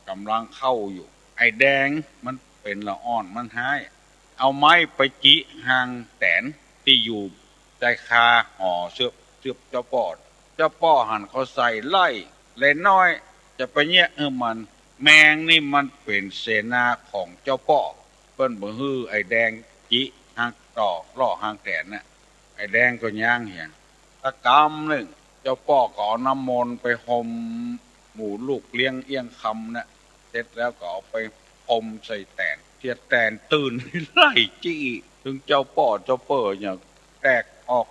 ก๋ำลังเข้าอยู่ ไอ้แดงมันเป๋นละอ่อนมันฮ้าย เอาไม้ไปจิฮางแต๋นตี้อยู่ใต้คาหอเสื้อ เสื้อเจ้าป้อ เจ้าป้อหันเข้าใส่ไล่ แลน้อย จะไปเยียะหื้อมัน แมงนี่มันเป๋นเสนาของเจ้าป้อ เปิ้นบ่หื้อไอ้แดงจิฮางต่อ ล่อฮางแต๋นน่ะ ไอ้แดงก็ย้างเหีย ตะกำนึ่ง เจ้าป้อก็เอาน้ำมนต์ไปห่มหมู่ลูกเลี้ยงเอี้ยงคำน่ะ เสร็จแล้วก็เอาไปห่มใส่แต๋น เตี้ยแต๋นตื่นไล่จี้ เถิงเจ้าป้อเจ้าเป้ออย่างแตกออก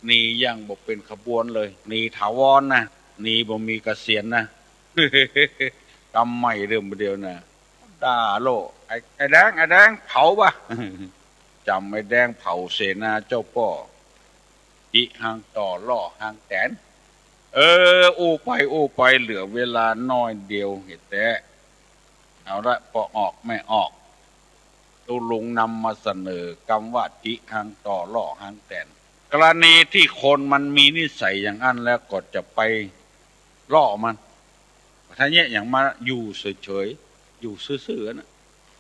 หนีอย่างบ่เป๋นขบวนเลย หนีถาวรนะ หนีบ่มีเกษียณนะ กำใหม่เดิมเดียวนะ ด่าโลด ไอ้ ไอ้แดง ไอ้แดง เผาบ่ะ จ๋ำไอ้แดงเผาเสนาเจ้าป้อ จิฮางต่อ ล่อฮางแต๋น เออ อู้ไปอู้ไปเหลือเวลาน้อยเดียวเหียแต๊ เอาละ ป้อออกแม่ออก ตุ๊ลุงนำมาเสนอกำว่าจิฮางต่อ ล่อฮางแต๋น กรณีตี้คนมันมีนิสัยอย่างอั้นแล้วก็จะไปล่อมัน ถ้าเยียะหยังมาอยู่เฉยๆ อยู่ซื่อๆ น่ะ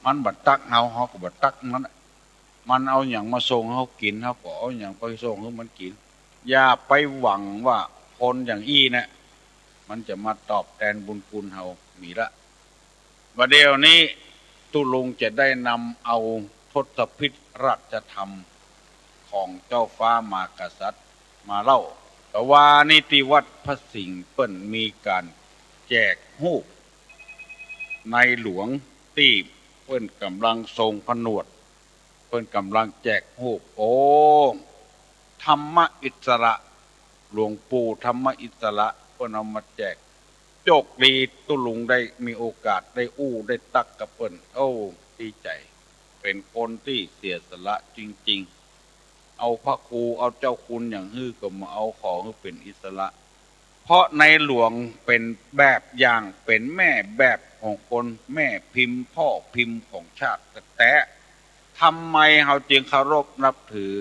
มันบ่ตั๊กเฮา เฮาก็บ่ตั๊กมันน่ะ มันเอาหยังมาส่งหื้อเฮากิ๋น เฮาก็เอาหยังไปส่งหื้อมันกิ๋น อย่าไปหวังว่าคนอย่างอี้น่ะ มันจะมาตอบแตนบุญคุณเฮา มีละ บ่าเดี่ยวนี้ตุ๊ลุงจะได้นำเอาทศพิธราชธรรมของเจ้าฟ้ามหากษัตริย์มาเล่า ตะวานี้ตี้วัดพระสิงห์เปิ้นมีก๋านแจกฮูป ในหลวงตี้เปิ้นก่ำลังทรงผนวด เปิ้นก่ำลังแจกฮูปองค์ธรรมอิสระ หลวงปู่ธรรมอิสระ เปิ้นเอามาแจก โจคดีตุ๊ลุงได้มีโอกาสได้อู้ได้ตักกับเปิ้น โอ้ ดีใจ๋ เป๋นคนตี้เสียสละจริงๆ เอาพระครูเอาเจ้าคุณอย่างหื้อก็บ่เอาขอหื้อเป๋นอิสระ เพราะในหลวงเป๋นแบบอย่าง เป๋นแม่แบบของคน แม่พิมพ์พ่อพิมพ์ของชาติแต๊ๆ ทำไมเฮาจึงเคารพนับถือ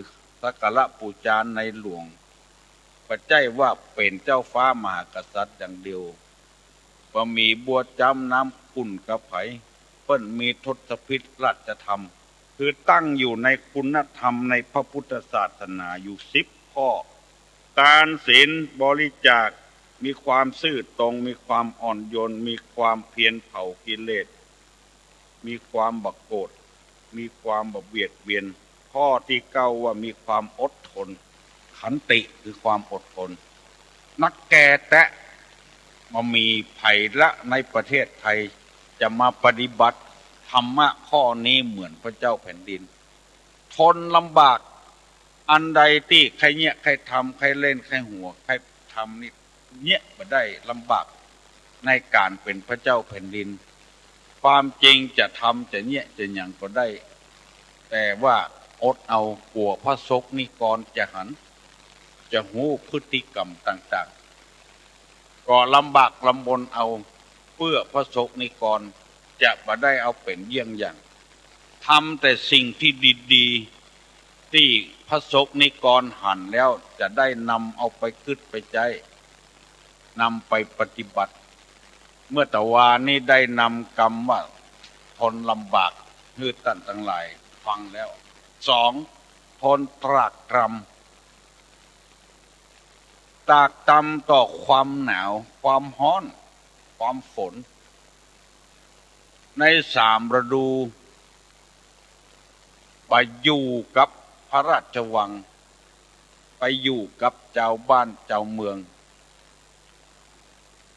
สักการะปู๋จาในหลวง บ่ใจ้ว่าเป๋นเจ้าฟ้ามหากษัตริย์อย่างเดียว บ่มีบัวจ๊ำน้ำขุ่นกับใผ เปิ้นมีทศพิธราชธรรม คือตั้งอยู่ในคุณธรรมในพระพุทธศาสนาอยู่สิบข้อ ทานศีลบริจาค มีความซื่อตรง มีความอ่อนโยน มีความเพียรเผากิเลส มีความบ่โกรธ มีความบ่เบียดเบียน ข้อตี้เก้าว่ามีความอดทน ขันติคือความอดทน นักแก่แต๊ บ่มีใผละในประเทศไทยจะมาปฏิบัติธรรมะข้อนี้เหมือนพระเจ้าแผ่นดิน ทนลำบาก อันใดตี้ใค่เยียะใค่ทำ ใค่เล่นใค่หัว ใค่ทำนี่เยียะบ่ได้ ลำบากในก๋านเป๋นพระเจ้าแผ่นดิน ความจริงจะทำจะเยียะจะหยังก็ได้ แต่ว่าอดเอา กั๋วพระสงฆ์นิกรจะหัน จะฮู้พฤติกรรมต่างๆ ก็ลำบากลำบนเอา เปื้อพระสงฆ์นิกรจะบ่ได้เอาเป๋นเยี่ยงอย่าง ทำแต่สิ่งที่ดีๆ ตี้พระสงฆ์นิกรหันแล้วจะได้นำเอาไปกึ๊ดไปใจ๊ นำไปปฏิบัติ เมื่อตะวานี้ได้นำกำว่าทนลำบากหื้อต้านตังหลายฟังแล้ว สอง ทนตรากตรำ ตรากตรำต่อความหนาว ความฮ้อน ความฝน ในสามฤดู ไปอยู่กับพระราชวัง ไปอยู่กับจาวบ้านจาวเมือง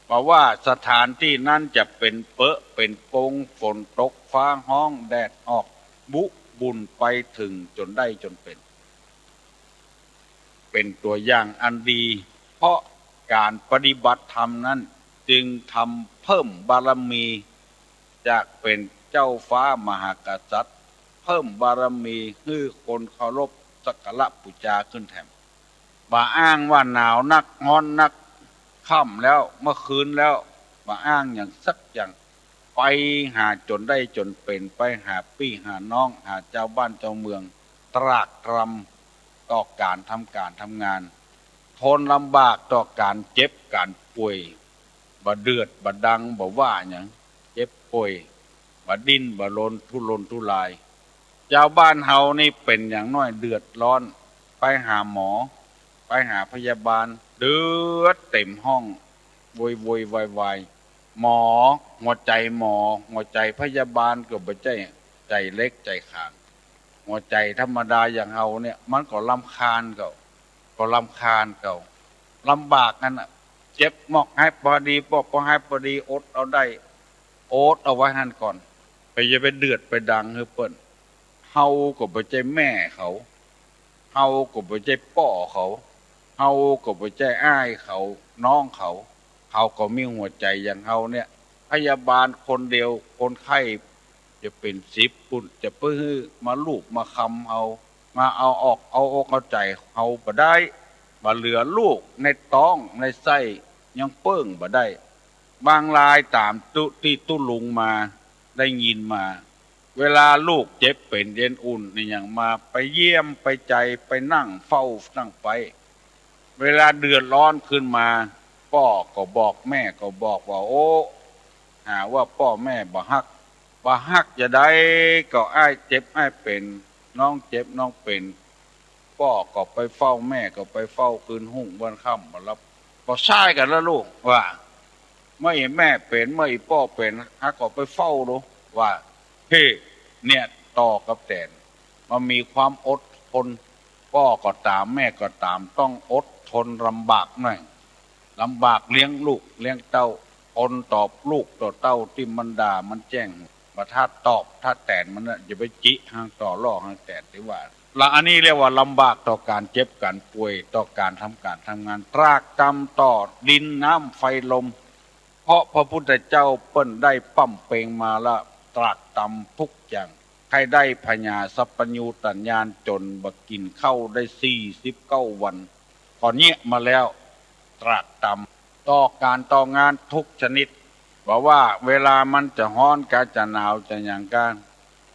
บ่ว่าสถานตี้นั้นจะเป๋นเปอะเป๋นปง ฝนตก ฟ้าฮ้อง แดดออก บุบุ่นไปเถิงจ๋นได้จ๋นเป๋น เป๋นตั๋วอย่างอันดี เพราะก๋านปฏิบัติธรรมนั้นจึงทำเพิ่มบารมี จากเป๋นเจ้าฟ้ามหากษัตริย์ เพิ่มบารมีหื้อคนเคารพสักการะปู๋จาขึ้นแถม บ่อ้างว่าหนาวนัก ฮ้อนนัก ค่ำแล้ว เมื่อคืนแล้ว บ่อ้างหยังสักอย่าง ไปหาจ๋นได้จ๋นเป๋น ไปหาปี้หาน้อง หาจาวบ้านจาวเมือง ตรากตรำต่อก๋านทำก๋านทำงาน ทนลำบากต่อก๋านเจ็บก๋านป่วย บ่เดือดบ่ดัง บ่ว่าหยัง เจ็บป่วย บ่ดิ้นบ่รน ทุรนทุราย จาวบ้านเฮานี่เป๋นอย่างน้อยเดือดร้อน ไปหาหมอ ไปหาพยาบาล เลือดเต๋มห้อง โวยวายวาย หมอ หัวใจ๋หมอ หัวใจ๋พยาบาลก็บ่ใจ้ใจ๋เล็กใจ๋ขาง หัวใจ๋ธรรมดาอย่างเฮาเนี่ย มันก็รำคาญเก่า ก็รำคาญเก่า ลำบากหั้นน่ะ เจ็บมอกหายปอดี ปอ ปอหายปอดี อดเอาได้ อดเอาไว้หั้นก่อน ไปอย่าไปเดือดไปดังหื้อเปิ้น เฮาก็บ่ใจ้แม่เขา เฮาก็บ่ใจ้ป้อเขา เฮาก็บ่ใจ้อ้ายเขา น้องเขา เขาก็มีหัวใจ๋อย่างเฮาเนี่ย พยาบาลคนเดียว คนไข้จะเป๋นสิบปุ้น จะไปหื้อมาลูบมาคำเฮา มาเอาออก เอาอกเอาใจ๋เฮาบ่ได้ บ่เหลือลูกในต๊องในไส้ยังเปิ้งบ่ได้ บางรายต๋ามตุ๊ตี้ตุ๊ลุงมา ได้ยินมา เวลาลูกเจ็บเป๋นเอ็นอุ่นอะหยังมา ไปเยี่ยมไปใจ๋ ไปนั่งเฝ้านั่งไป เวลาเดือดร้อนขึ้นมา ป้อก็บอก แม่ก็บอกว่า โอ้ หาว่าป้อแม่บ่ฮัก บ่ฮักจะใด ก็อ้ายเจ็บอ้ายเป๋น น้องเจ็บน้องเป๋น ป้อก็ไปเฝ้า แม่ก็ไปเฝ้า คืนฮุ่งวันค่ำบ่หลับ บ่ใช้กั๋นละลูก ว่า เมื่ออีแม่เป๋น เมื่ออีป้อเป๋น หาก็ไปเฝ้าดู ว่า เฮ้ เนี่ย ต่อกับแต๋น มันมีความอดทน ป้อก็ต๋าม แม่ก็ต๋าม ต้องอดท ทนลำบากหน่อย ลำบากเลี้ยงลูกเลี้ยงเต้า ทนตอบลูกต่อเต้าตี้มันด่ามันแจ้ง บ่ถ้าตอบถ้าแตนมันนะ อย่าไปจิหางต่อล่อหางแตนตี้ว่า ละอันนี้เรียกว่าลำบากต่อก๋านเจ็บก๋านป่วย ต่อก๋านทำก๋านทำงาน ตรากตรำต่อดินน้ำไฟลม เพราะพระพุทธเจ้าเปิ้นได้ปล้ำเปงมาละ ตรากตรำทุกอย่าง ใค่ได้ผญาสัพพัญญูตญาณ จ๋นบ่กิ๋นข้าวได้สี่สิบเก้าวัน ก็เยียะมาแล้ว ตรากตรำต่อก๋านต่องานทุกชนิด บ่ว่าเวลามันจะฮ้อนกาจะหนาวจะหยังกา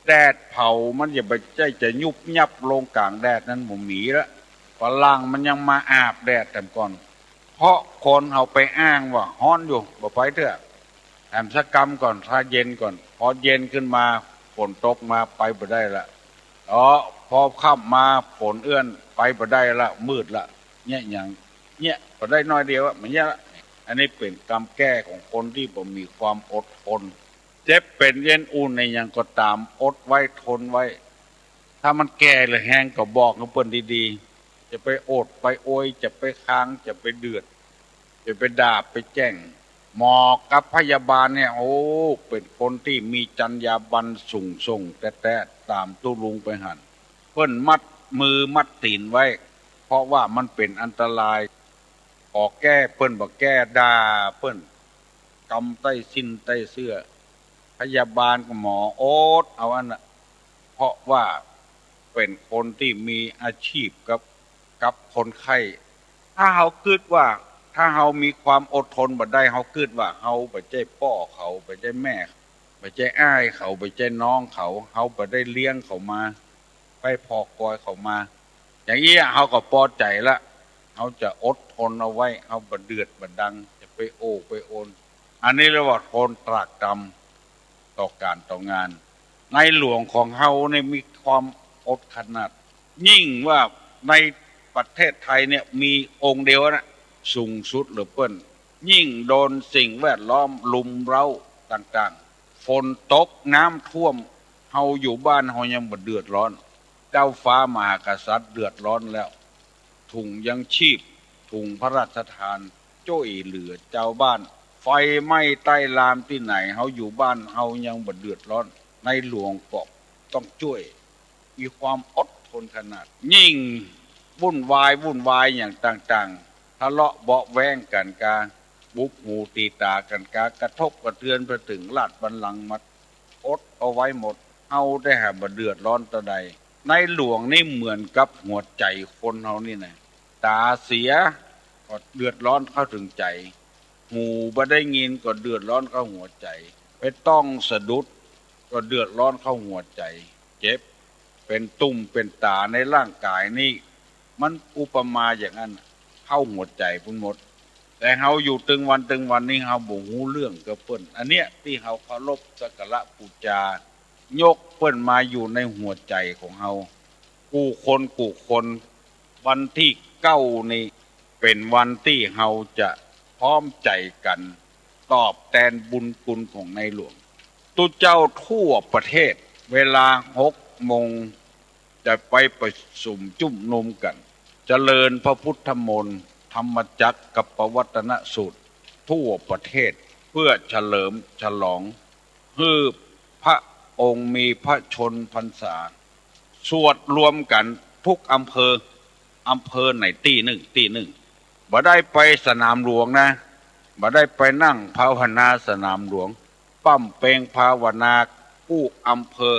แดดเผามันอย่าไปใจ้จะยุบยับลงก๋างแดดนั้น บ่มีละ ฝรั่งมันยังมาอาบแดดแถมก่อน เพราะคนเฮาไปอ้างว่าฮ้อนอยู่ บ่ไปเตื้อ แถมสักกำก่อน ถ้าเย็นก่อน พอเย็นขึ้นมา ฝนตกมา ไปบ่ได้ละ อ๋อ พอค่ำมา ฝนเอื้อน ไปบ่ได้ละ มืดละ เยียะหยัง เยียะ บ่ได้น้อยเดียวอะ มันเยียะละ อันนี้เป๋นกำแก้ของคนตี้บ่มีความอดทน เจ็บเป๋นเย็นอุ่นในหยังก็ต๋าม อดไว้ทนไว้ ถ้ามันแก่หรือแฮงก็บอกกับเปิ้นดีๆ จะไปโอดไปโอย จะไปค้าง จะไปเดือด จะไปด่าไปแจ้ง หมอกับพยาบาลเนี่ย โอ้ เป๋นคนตี้มีจรรยาบรรณสูงส่งแต๊ๆ ต๋ามตุ๊ลุงไปหั้น เปิ้นมัดมือมัดตี๋นไว้ เพราะว่ามันเป๋นอันตราย ขอแก้เปิ้นบ่แก้ ด่าเปิ้น กำใต้สิ้นใต้เสื้อ พยาบาลกับหมออดเอาอันน่ะ เพราะว่าเป๋นคนตี้มีอาชีพกับ กับคนไข้ ถ้าเฮากึ๊ดว่า ถ้าเฮามีความอดทนบ่ได้ เฮากึ๊ดว่าเฮาบ่ใจ้ป้อเขา บ่ใจ้แม่ บ่ใจ้อ้ายเขา บ่ใจ้น้องเขา เฮาบ่ได้เลี้ยงเขามา ไปผ่อกอยเขามา อย่างอี้เฮาก็ปอใจ๋ละ เฮาจะอดทนเอาไว้ เฮาบ่เดือดบ่ดัง จะไปโอไปโอน อันนี้เรียกว่าทนตรากตรำต่อก๋านต่องาน ในหลวงของเฮาเนี่ยมีความอดขนาด ยิ่งว่าในประเทศไทยเนี่ยมีองค์เดียวนะ สูงสุดเหลือเปิ้น ยิ่งโดนสิ่งแวดล้อมรุมเร้าต่างๆ ฝนตกน้ำท่วม เฮาอยู่บ้านเฮายังบ่เดือดร้อน เจ้าฟ้ามหากษัตริย์เดือดร้อนแล้ว ถุงยังชีพ ถุงพระราชทาน จ้วยเหลือจาวบ้าน ไฟไหม้ใต้ลามตี้ไหน เฮาอยู่บ้านเฮายังบ่เดือดร้อน ในหลวงก็ต้องจ้วย มีความอดทนขนาด ยิ่งวุ่นวาย วุ่นวายอย่างต่างๆ ทะเลาะเบาะแว้งกั๋นกา บุบหูตีต๋ากั๋นกา กระทบกระเทือนไปเถิงราชบัลลังก์หมด อดเอาไว้หมด เฮาได้หาบ่เดือดร้อนเต้าใด ในหลวงนี่เหมือนกับหัวใจ๋คนเฮานี่นะ ต๋าเสียก็เดือดร้อนเข้าเถิงใจ๋ หูบ่ได้ยินก็เดือดร้อนเข้าหัวใจ๋ ไปต้องสะดุดก็เดือดร้อนเข้าหัวใจ๋ เจ็บ เป๋นตุ่มเป๋นต๋าในร่างก๋ายนี่ มันอุปมาอย่างนั้น เข้าหัวใจ๋ปุ้นหมด แต่เฮาอยู่ตึงวันตึงวันนี่เฮาบ่ฮู้เรื่องกับเปิ้น อันเนี้ยตี้เฮาเคารพสักการะปู๋จา ยกเปิ้นมาอยู่ในหัวใจ๋ของเฮา กู้คนกู้คน วันตี้เก้านี่เป๋นวันตี้เฮาจะพร้อมใจ๋กั๋นตอบแตนบุญคุณของในหลวง ตุ๊เจ้าทั่วประเทศ เวลาหกโมง จะไปประชุมจุมนุมกั๋น เจริญพระพุทธมนต์ ธรรมจักรกัปปวัตตนสูตร ทั่วประเทศ เพื่อเฉลิมฉลอง หื้อพระองค์มีพระชนม์พรรษา สวดรวมกั๋นทุกอำเภอ อำเภอไหนตี้นึ่งตี้นึ่ง บ่ได้ไปสนามหลวงนะ บ่ได้ไปนั่งภาวนาสนามหลวง ปล้ำเปงภาวนากู้อำเภอ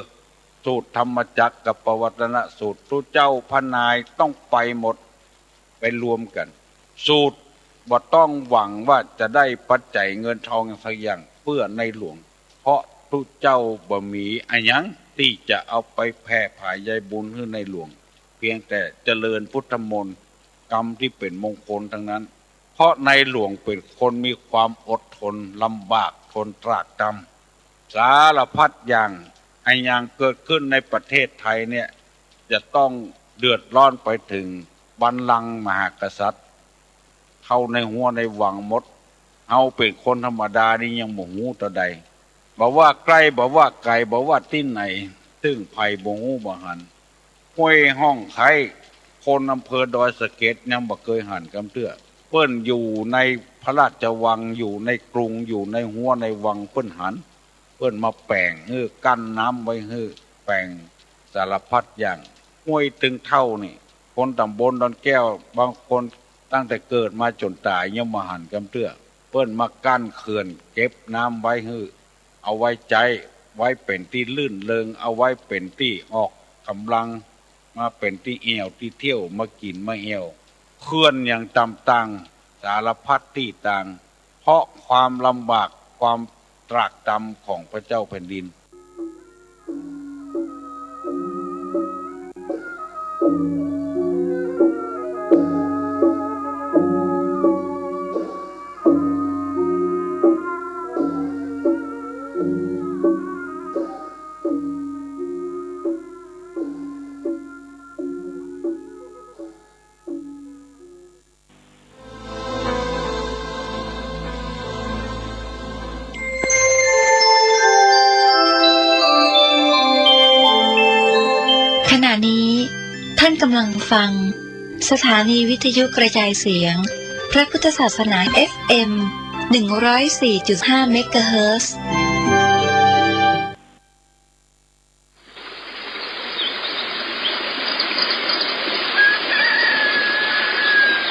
สูตรธรรมจักรกัปปวัตตนสูตร ตุ๊เจ้าพระนายต้องไปหมด ไปรวมกั๋น สูตร บ่ต้องหวังว่าจะได้ปัจจัยเงินทองสักอย่างเปื้อในหลวง เพราะตุ๊เจ้าบ่มีอะหยังตี้จะเอาไปแผ่ผายใยบุญหื้อในหลวง เพียงแต่เจริญพุทธมนต์ กำตี้เป๋นมงคลทั้งนั้น เพราะในหลวงเป๋นคนมีความอดทนลำบากทนตรากตรำ สารพัดอย่าง อะหยังเกิดขึ้นในประเทศไทยเนี่ย จะต้องเดือดร้อนไปเถิงบัลลังก์มหากษัตริย์ เข้าในฮั้วในวังหมด เฮาเป๋นคนธรรมดานี่ยังบ่ฮู้เต้าใด บ่ว่าใก้ บ่ว่าไก๋ บ่ว่าตี้ไหน ตึงใผบ่ฮู้บ่หัน ห้วยห้องไคร้ คนอำเภอดอยสะเก็ดยังบ่เกยหันกำเตื้อ เปิ้นอยู่ในพระราชวัง อยู่ในกรุง อยู่ในฮั้วในวัง เปิ้นหัน เปิ้นมาแป๋งหื้อ กั้นน้ำไว้หื้อ แป๋งสารพัดอย่าง ห้วยตึงเถ้านี่ คนต๋ำบลดอนแก้วบางคนตั้งแต่เกิดมาจ๋นต๋ายยังบ่หันกำเตื้อ เปิ้นมากั้นเขื่อนเก็บน้ำไว้หื้อ เอาไว้ใจ๊ ไว้เป๋นตี้รื่นเริง เอาไว้เป๋นตี้ออกก๋ำลัง มาเป๋นตี้แอ่วตี้เที่ยว มากิ๋นมาแอ่ว เขื่อนอย่างต่างๆ สารพัดตี้ต่าง เพราะความลำบากความตรากตรำของพระเจ้าแผ่นดิน ขณะนี้ท่านกำลังฟังสถานีวิทยุกระจายเสียงพระพุทธศาสนา เอฟเอ็ม หนึ่งร้อยสี่จุดห้า เมกะเฮิรตซ์